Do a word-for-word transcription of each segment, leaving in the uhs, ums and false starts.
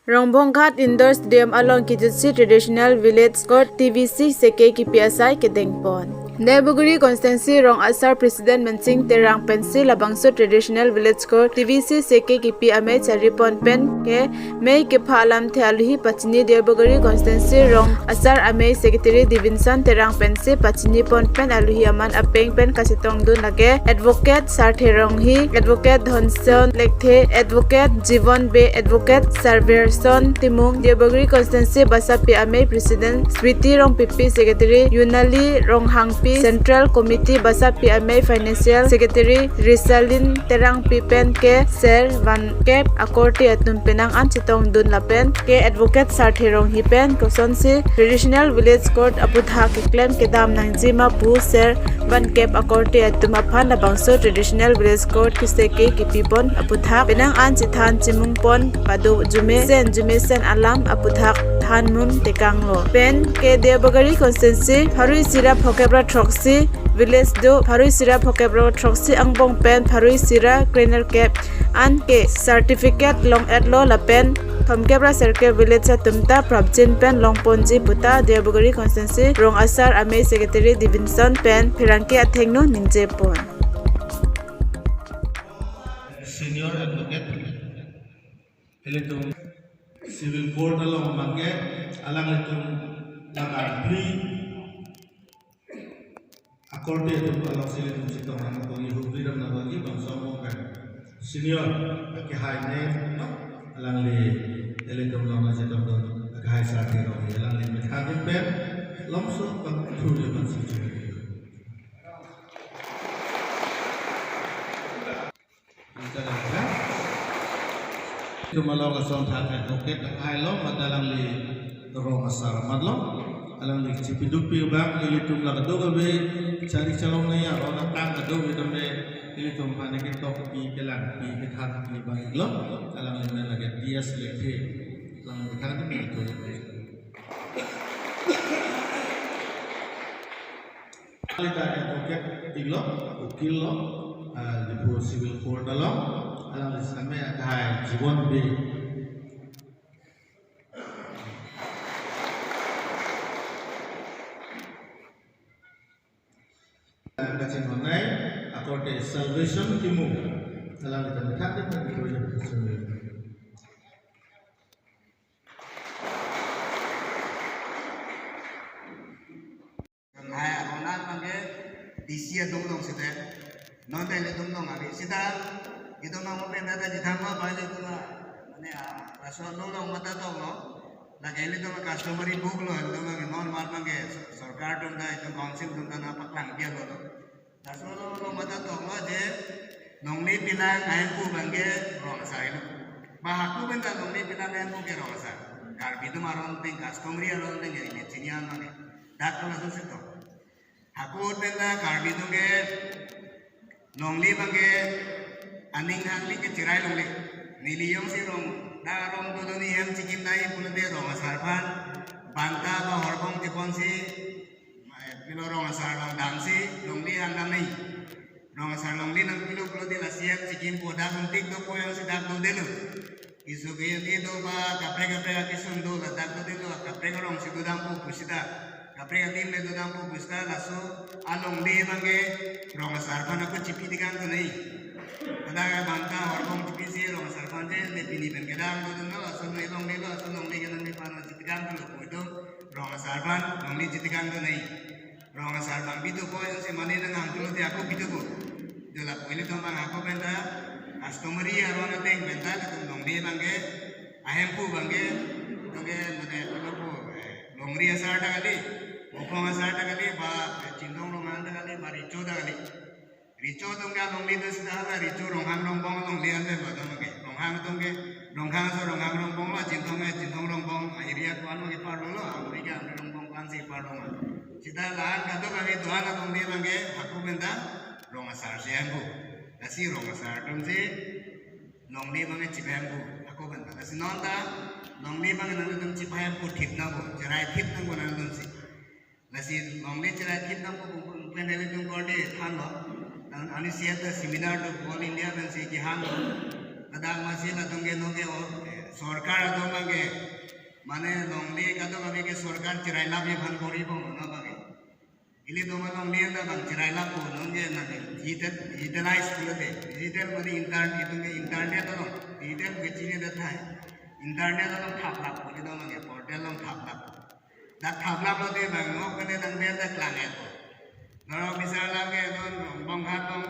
Rongbonghat Indoor Stadium along kejutsi Traditional Village Court T V C seke kipi asai kedengpon. Deobagiri Constituency Rong Asar President Mansing Terang pensi labangso Traditional Village Court T V C seke kipi amei charipon pen ke mei kepha alamthe aluhi pachini Deobagiri Constituency Rong Asar Amei Secretary Divinson Terang pensi pachinipon pen aluhi aman apeng pen kachetongdun lake Advocate Sarthe Ronghi, Advocate Dhonson Lekthe, Advocate Jivon Bey, Advocate Salverson Timung, Deobagiri Constituency Basapi Amei President Sweety Rongpipi, Secretary Yunali Ronghangpi, Central Committee Basapi Amei Financial Secretary Risalin Terangpi pen ke ser van kep akorte atum penang an chetongdun lapen ke Advocate Sarthe Ronghi pen kosonsi Traditional Village Court aputhak keklem kedam nangjima pu ser van kep akorte atum aphan labangso Traditional Village Court kiseke kipipon aputhak penang an chethan chimungpon pado jumesen jumesen alam aputhak thanmun tekanglo. Pen ke Deobagiri Constituency Pharui Sira Phokep ra Throksi Village do, Pharui Sira Phokep ra Throksi angbong pen Pharui Sira krenerkep an ke certificate long-etlo lapen Thomkep ra Serkep Village atum ta prapjin pen longponji puta Deobagiri Constituency Rong Asar Amei Secretary Divinson pen pherangke athengno ningjepon. Senior Advocate, ilitum Civil Court along mangke alanglitum lakan phli akorte atum alongsi ilitum chetong nangkokji, hukri dam nangkokji bangso angbong pen senior akehai ne, no, alangli ilitum along chetongdun akehai Sarthe Ronghi, alangli methang pen longso pangthurji man si chumi. Ilitum along asong thak advocate ahailo, mat alangli Rong Asar matlo, alangli chipidukpi abang ilitum la kadokave chari chalong nangji aron atang kadokave tame ilitum aphan ketok pi, kelang pi, kethan pi abang iklo, alangli men lake T S Lekthe, alangli methang pen ilitum. Alita advocate iklo, ukil lo, ah, Diphu Civil Court along, alangli same akehai Jivon Bey. Kachinghon nai, akorte Salvation Timung, alangli ta methang pen ilitum. Hai aron an abangke D C adung along seta. Non ta ilitum along ave seta. Itum along pen ta jithang ma pai ilitum, mane, ah, laso along along mata toklo. Lake ilitum customary book lo, ilitum abangke non mar abangke sorkar atum ta, itum council atum ta nangpaklang dia lo. Laso along along mata toklo je longle pilang ahemphu abangke Rong Asar lo. Ba hako pen ta longle pilang ahemphu ke Rong Asar. Karbi atum aron pen, customary aron pen ke ini chinian mane. Dak laso si to. Hako pen ta Karbi atum ke longle abangke aning hangli ke chirai longle. Neli jongsi rong, dak rong dodun ni hem chikim nai pulote Rong Asar aphan banta ba horbong cheponsi, eh, pilo Rong Asar along damsi longle hang dam nai. Rong Asar longle nangpilo pulote lasi hem chikimpo, dak untik dopo jongsi dak dodelo. Keso kejun do ba kaprek kaprek akesung do, ladak dodelo, kaprek arong si dodampo pu seta, kaprek adim le dodampo pu seta, laso alongle abangke Rong Asar aphan ako chipi tekangdun nai. Kada banta horbong chipisi Rong Asar aphan je ne pini pen kedam dodunlo, laso ne longlelo, laso longle ke nangli aphan chitekangdunlo pu itum Rong Asar aphan longle chitekangdun nai. Rong Asar abang bidupo jongsi mane nanghang pulote ako bidupo. Dola pu ilitum abang hako pen ta customary aron ateng pen ta ilitum longle abangke ahemphu abangke, tangke mane ilitum pu, eh, longri asar ta kali, mopong asar ta kali, ba, eh, Chinthong Ronghang ta kali, ba Recho ta kali. Recho atum ke alongle do seta hala Recho Ronghang Rongbong alongle ante ba atum ke. Ronghang atum ke, Ronghang so Ronghang Rongbong lo, Chinthong ke Chinthong Rongbong, a-area ko-an ke parlo lo, Amri ke Amri Rongbong ko-an si parlo ma. Seta la-an kadokave do-an alongle abangke hako pen ta Rong Asar si ahemphu. Lasi Rong Asar atum si longle abangke chipahemphu, hako pen ta. Lasi non ta longle abangke nangtum chipahemphu thip nangpo, cherai thip nangpo nangtum si. Lasi longle cherai thip nangpo pu pen ilitum korte thanlo. Nang ani siat ta seminar do All India pensi kehanglo. Ladak masi latum ke nonke o, eh, Sorkar atum abangke, mane longle kadokave ke sorkar chirailapji aphan bor-i bom non abangke. Ilitum alongle anta bang chirailappo, nonke nang digital, digitalize pulote. Digital mane internet, itum ke internet along, digital ke chini det hai. Internet along thaplappo, ilitum abangke portal along thaplappo. Dak thaplaplote bang nok kene nang bel dak klang-etpo. Norok bisar lang ke non Rongbonghat along,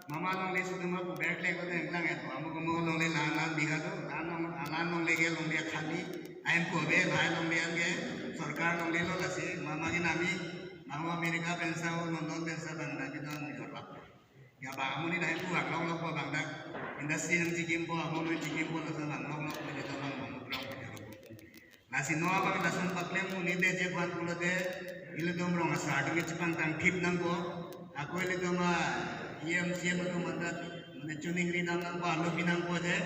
mama longle sutum apu berklek lote klang-etpo. Amuk amuk longle lan lan bigha do, lan long, lan longle ke longle khali, aimpo be, lahai longle an ke sorkar longle lo lasi, mama ke nami, mama America pensa o, London pensa bang nami don jorlap. Ya bang amonit aimpo bang longlokpo bang dak, industry nangchikimpo, amonit chikimpo lason bang longlokpo, ilitum bang bang longlokpo. Lasi non abang lason paklem un-edet aphan pulote, ilitum rong asar atum ke chepangtangthip nangpo. Ako ilitum a E M, C E M atum anta mane choningri dam nangpo, alo pi nangpo je.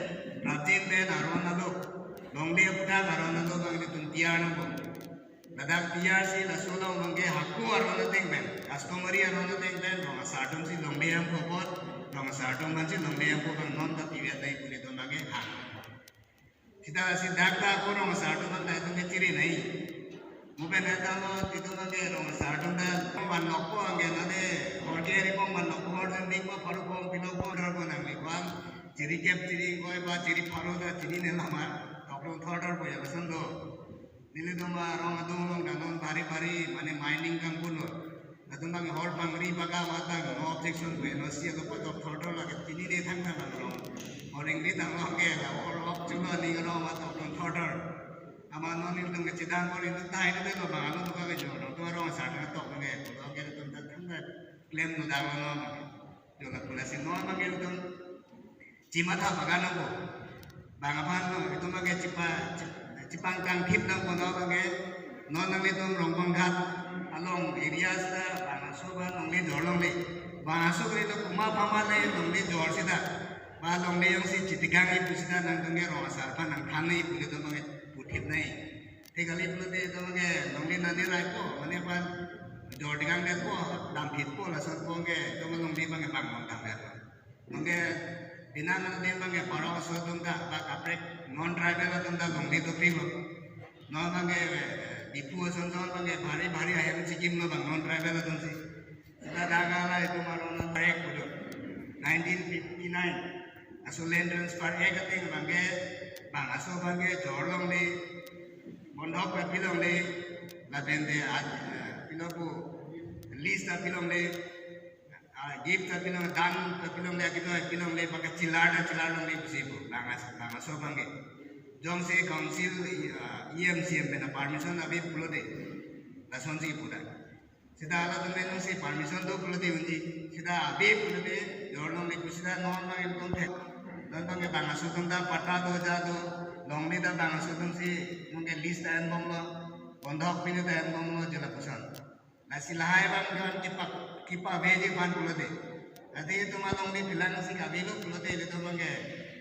Prapjin pen aron alo, longle aphuthak aron alo abang ilitum tiyar nangpo. Ladak tiyarsi laso along abangke hako aron ateng pen, customary aron ateng pen rong asar atumsi longle amphu apot, rong asar atum aphansi longle amphu abang non ta pivet nai pu ilitum abangke hang. Sita lasi dak ta ako rong asar atum anta itum ke chiri nai. Mo pen etalo itum abangke rong asar atum ta vanlokpo abangke nane, hor ke ri pong vanlokpo, hor jun ning ma pharo pong pilo pong dhar ko nangli bang. Chiri kep chiri ingkoi ba chiri pharo ta chinine lamar. Tok rong thor thor po ya lason do. Nelitum arong adung along ta non bari bari mane mining kangpulo. Latum abang hor pangri baka matang no objection pu, N O C alo patok thor thor lake chinine thangta bang rong. Hor ingri tanglo ke la hor ok chulo ning rong matok thor thor. Amat non nelitum kachedang ko nelitum tahai nelitum bang alo duka ke jo, nelitum arong asar ta tok nge, tok ke nelitum ta thangta klem no dang no. Jo lapu lasi non abangke nelitum chimatha paga nangpo. Bang aphan no, itum abangke chepa-, che-, chepangtangthip nangpo non abangke. Non nanglitum Rongbonghat along area ta bang aso ba longle jor longle. Bang aso kali to kuma pama le longle jor sita. Ba longle jongsi chitikang-i pu sita nangtum ke rong asar aphan nangthan nai pu ilitum abangke puthip nai. Te kali pulote itum abangke longle nani raipo, mane aphan jor tikang detpo, damphitpo, lason abangke itum longle abangke bang bang damdet. Nonke penang an adim abangke parok aso atum ta ba kaprek non tribal atum ta longle dopiklo. Non abangke, eh, Diphu ason son abangke bhari bhari ahem chikimlo bang non tribal atumsi. Sita dak ala itum arong an parek pudo. Nineteen fifty-nine aso Land Transfer Act ateng abangke bang aso abangke jor longle, bondhok ta pi longle, lapen te at, eh, pilo pu lease ta pi longle, ah, gift ta pi longle, dan ta pi longle, akito pi longle, baka chilar ta chilar longle pusi pu, bang as-, bang aso abangke. Jongsi council, ah, E M, C E M pen permission ave pulote, lasonsi pu ta. Sita latum pen jongsi permission do pulote unji, sita ave pulote jor longle pu sita non abang itum thek. Non abangke bang aso atum ta patta do ja do, longle ta bang aso atumsi, nonke lease ta enbomlo, bondhok pine ta enbomlo, je lapuson. Lasi lahai abang jon kipa, kipaveji aphan pulote. Ante itum alongle phelang si kavelo pulote ilitum abangke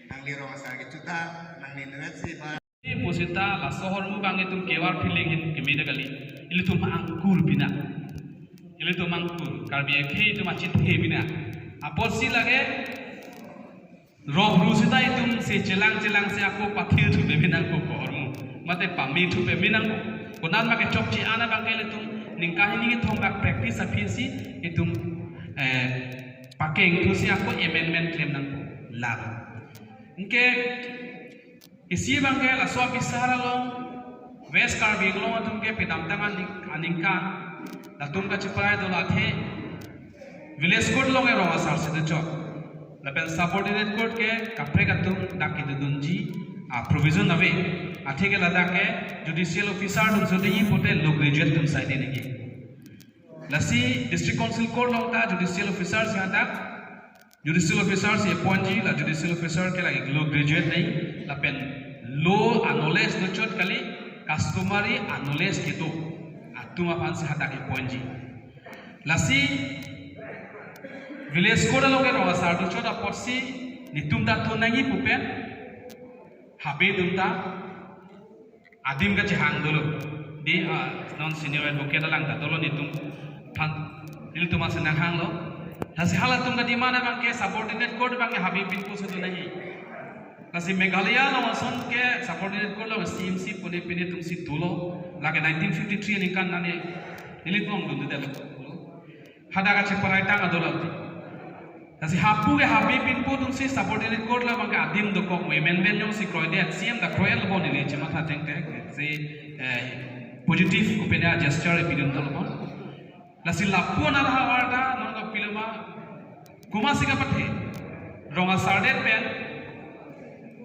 nangli rong asar kechotha, nangli nuet si ba. Pu sita laso ahormu abang itum kevar feeling hin kemeda kali. Ilitum angkur pina. Ilitum angkur. Karbi akhei itum achethe pina. Apotsi lake rong ru sita itum si chelang chelang si ako pathir thupe pina ko ko ahormu. Mate pame thupe pina ko. Konat ma kechokche an abangke ilitum ningkan hini kethom bak practice aphi si itum, eh, pakeng thusi ako amendment klem nangpo. Lalo. Anke isi abangke laso abisar along West Karbi Anglong atum ke kedamtang aning-, aningkan latum kacheparai dola athe village court along ke rong asar si dechot. Lapen subordinate court ke kaprek atum dak kedodunji a provision ave. Athe ke ladak ke judicial officer atum so dei pote law graduate atum sai dei nangji. Lasi District Council Court along ta judicial officer si hadak, judicial officer si appointji, la judicial officer ke lake law graduate nai, lapen law a-knowledge dochot kali, customary a-knowledge kedo atum aphan si hadak appointji. Lasi village court along ke rong asar dochot apotsi netum ta thon nangji pu pen, habe atum ta adim kachehang dolo. Dei, ah, non senior advocate alang ta dolo netum aphan, nelitum asen nanghanglo. Lasi halatum ka-demand abangke subordinate court abangke habe pinpo si do nangji. Lasi Meghalaya along ason ke subordinate court along C M C pune pine atumsi dolo. Lake nineteen fifty-three aningkan nani nelitum dundedetlo. Hadak kacheparai tang adolo. Lasi hapu ke Habe pinpo atumsi subordinate court labang ke adim dokok, women ben jongsi kroidet, C M ta kroilo bon neli chematha tengte, si, eh, positive kopine gesture pidun dolo bon. Lasi lapu anat ahavar ta non kapiloma, komatsi kapathe, rong asar det pen,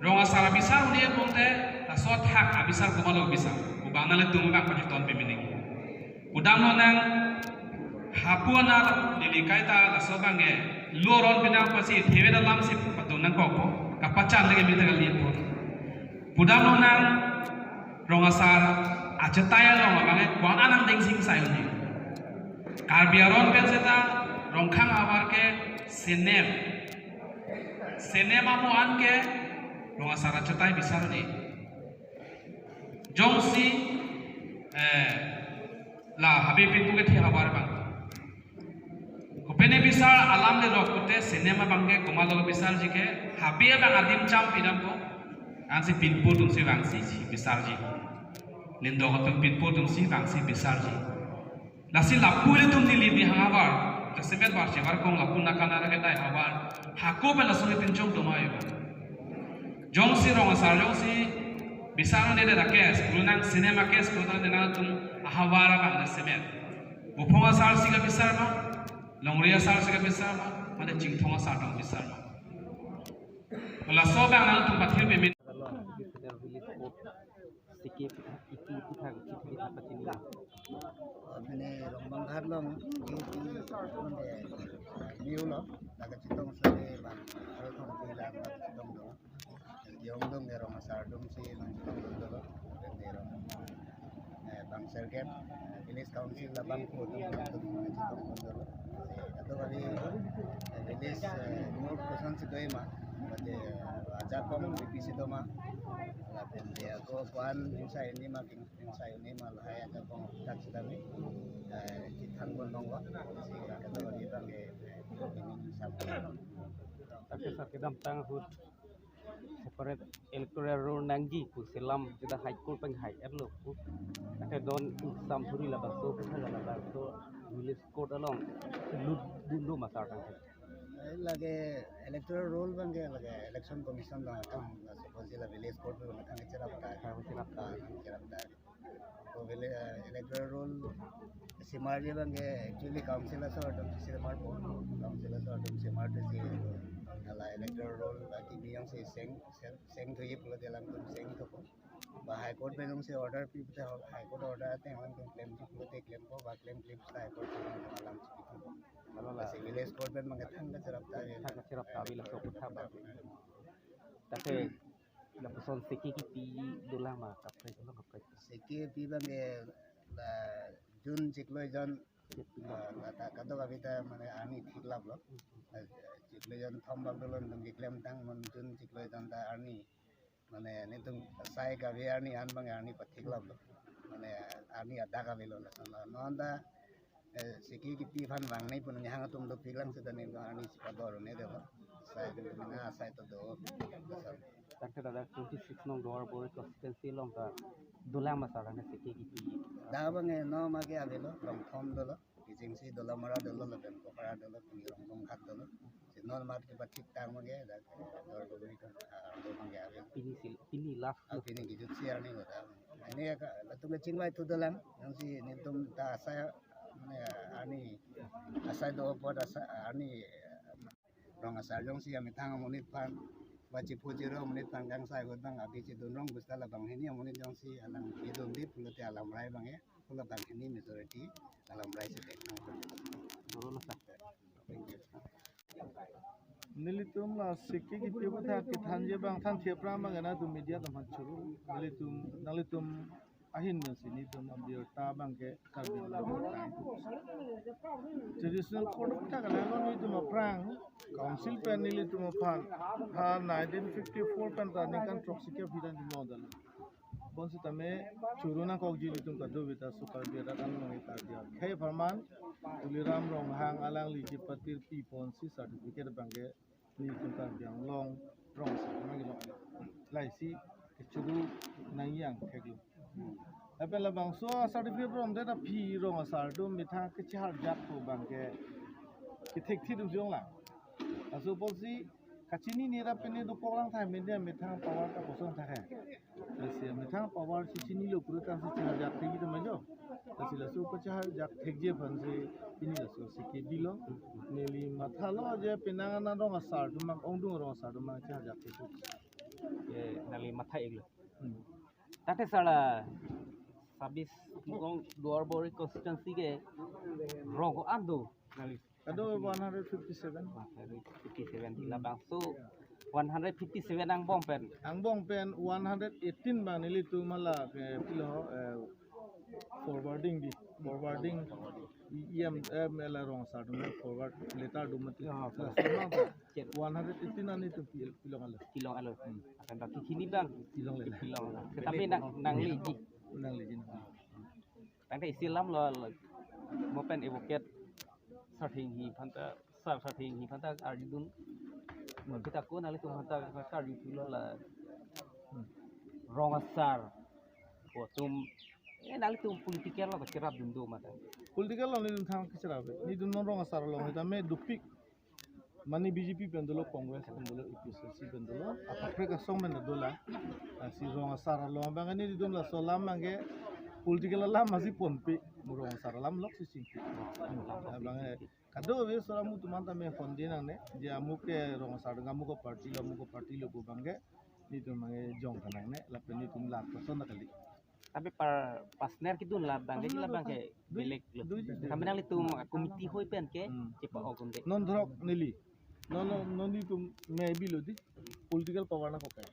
rong asar abisar un-e pute, laso athak abisar komatlo bisar, pu abang nanglitum abang pachiton peme nangji. Pudamlonang, hapu anat neli kaita laso abang ke lo aron penang apotsi thevet alamsi patum nangkokpo, kapachan leke mita kalipo. Pudamlonang, rong asar achetai along abang ke ko-an an nangdeng sing sai un-e. Karbi aron pen seta Rongkhang ahavar ke senem. Senem amo an ke rong asar achetai bisar un-e. Jongsi, eh, la Habe pinpo kethe ahavar abang, kopine bisar alam le rok pute senem abang ke komatlo bisarji ke, Habe abang adim cham pidampo. Ansi pinpo atumsi vangsi bisarji. Lindok atum pinpo atumsi vangsi bisarji. Lasi lapu ilitum neli Dihang ahavar, jasemet bar chevar kong lapu nakanar kedai ahavar, hako pen laso ni pinchong doma eva. Jongsi rong asar jongsi bisar nang dede case, pulo nang senem a-case pulo nang dede nangtum ahavar abang jasemet. Buphong asarsi kabisar ma, longri asarsi kabisar ma, mane Chinthong asar tong bisar ma. Laso abang nangtum pathir peme. Along, this is a village court. C K E P, E P, E P thak, E P thak, pachini. Apine Rongbang Ghat along, E P, mane, new lo, laga chetong sari bang, hal thong pui lang, laga chetong do. Yong dong, rong asar dong si, nang chetong do do lo, pende rong. Eh, bang sergap, eh, village council labang ko dong, dong, dong, dong, dong. Ado kali, eh, village, eh, mur koson si doi ma, bade, eh, ajakong B P C do ma, lapen dia ko kuan insai ni ma, king insai ni ma, lahai ajakong tak sedami, eh, chethan bon dong wa, si ado kali bang, eh, ini sab. Tapi sa kedamtang ahut separate electoral roll nangji pu selam jeda High Court penghai erlo pu. Ake don exam thuri labangso pu thala labangso village court along lut dun do ma sar tangte. Lake electoral roll abang ke lake election commission abang akam, na suppose la village court abang akam cherap ta. Akam cherap ta. Akam cherap ta. Ko village, eh, electoral roll semarji abang ke actually council asor atum si semarpo. Council asor atum semarpo si hala electoral roll baki biyang si seng, seng, seng thuji pulote alangtum seng thupo. Ba High Court pen jongsi order pi pute High Court order ateng alangtum claim ji pulote claimpo, ba claim claim sa High Court pen alangtum alam si pipo. Hala la. Lasi village court pen abang ke thang kacherap ta. Thang kacherap ta, village court thang ba. Tate lapuson seke kipi dolang ma kaprek, dolang kaprek. Seke kipi abang ke la June chiklo ejon, ah, la ta kadokave ta mane arni thik laplo. Ah, chiklo ejon thom bak dolo nangtum keklem tang, non June chiklo ejon ta arni. Mane netum sai kave arni an abang arni pathik laplo. Mane arni adak avelo lason. Non ta, eh, seke kipi aphan vangnei pu nihang atum dopik lang seta netum arni si pador un-e dolo. Sai atum mane asai ta do. Lason. Tangte dada twenty-six nong Duarbagori constituency along ta dolang ma sar tangte seke kipi. Dak abang ke non ma ke avelo, rong thom dolo. Kijingsi Dolamara dolo lapen Pokhara dolo, pini Rongbang Ghat dolo. Si non mat kepathik tang abang ke, dak Duarbagori ke, ah, do abang ke avelo. Pini si, pini last. Ah, pini kijut si arni lo ta. Ini ya ka, latum ke chingvai thu dolang, jongsi netum ta asai, mane, arni, asai do apot asai, arni, rong asar jongsi amethang amonit aphan, ba chiphu chiro amonit aphan kangsai ahut abang abi chedun rong busta labang hini amonit jongsi alang bidun di pulote alamrai abang ya, pulo abang hini majority alamrai si dek nang. Dolo la sa. Thank you. Nelitum la seke kipi aphuthak kethanji abang than thepra abang ke nangtum media atum aphan choro. Nelitum, nanglitum ahin si netum abirta abang ke Karbi Anglong abirta. Traditional court aphuthak alanglo netum aphrang council pen nelitum aphan ha nineteen fifty-four pen ta ningkan throksi ke aphi ta ningkan dolo. Bonsitame choro nangkokji ilitum kadokave ta so Karbi arat an along ita dia. Khei apharman Tuliram Ronghang alangli kepatir pi ponsi certificate abang ke netum Karbi Anglong rong asar nangkelo. laisi kechuru nangji angthek lo. Lapen labangso certificate romdet aphi rong asar atum methang kachehar jak pu abangke kethekthit atum jong lang. Laso apotsi kachinine ra pine dopok lang thai, media methang power ta kosong thai. Lasi methang power si chinilo pura tangsi chehar jak thekji atum ajo. Lasi laso kachehar jak thekji aphansi pini laso si kebi lo. Neli mathalo je penang ana rong asar atum abang, ongdung rong asar atum abang chehar jak thek. Ye, nangli matha iklo. Hmm. Tangte sala sabis kong Duarbagori constituency ke rong ko-an do nangli? Kado one hundred fifty-seven. One hundred fifty-seven di labangso one hundred fifty-seven angbong pen. Angbong pen one hundred eighteen abang nelitum hala ke pilo, eh, forwarding di, forwarding. I M, eh, mela rong asar atum forward letter do mati. Ah, laso abang pen one hundred eighteen an itum pil-, pilong alo. Pilong alo. Hmm. Akan tapi kini abang pilong lela. Pilong lela. Tetapi nang, nangli ji. Nangli ji. Tangte isi alam lo, lo. Mo pen advocate Sarthe Enghi aphanta, Sar, Sarthe Enghi aphanta arjudun. Hmm. Kita ko nanglitum aphanta karju thulo la. Hmm. Rong asar atum, eh, nanglitum political lo cherapdun do mata. Political lo nelitum thang kecherap. Nelitum non rong asar along tame dopik. Mane B J P pen dolo, Congress pen dolo, A P H L C pen dolo, akaprek asong pen dolo. Ah, si rong asar along abang nelitum laso alam abangke political alam masi ponpe, rong asar alam lok si chingki. Abang, eh, kadokave sora mu tuman tame phone di nangne, je amuk ke rong asar, amuk ke party lo, amuk ke party lo pu abangke, nelitum abangke jong kanangne, lapen nelitum lat koson na kali. Tapi par partner kedun labangke, labangke belek lo. Dui, dui. Kami nanglitum committee hoi pen ke, hmm, chepa-ok un-e. Non throk neli. Non, non, non nelitum maybe lo di. Political power na kokai.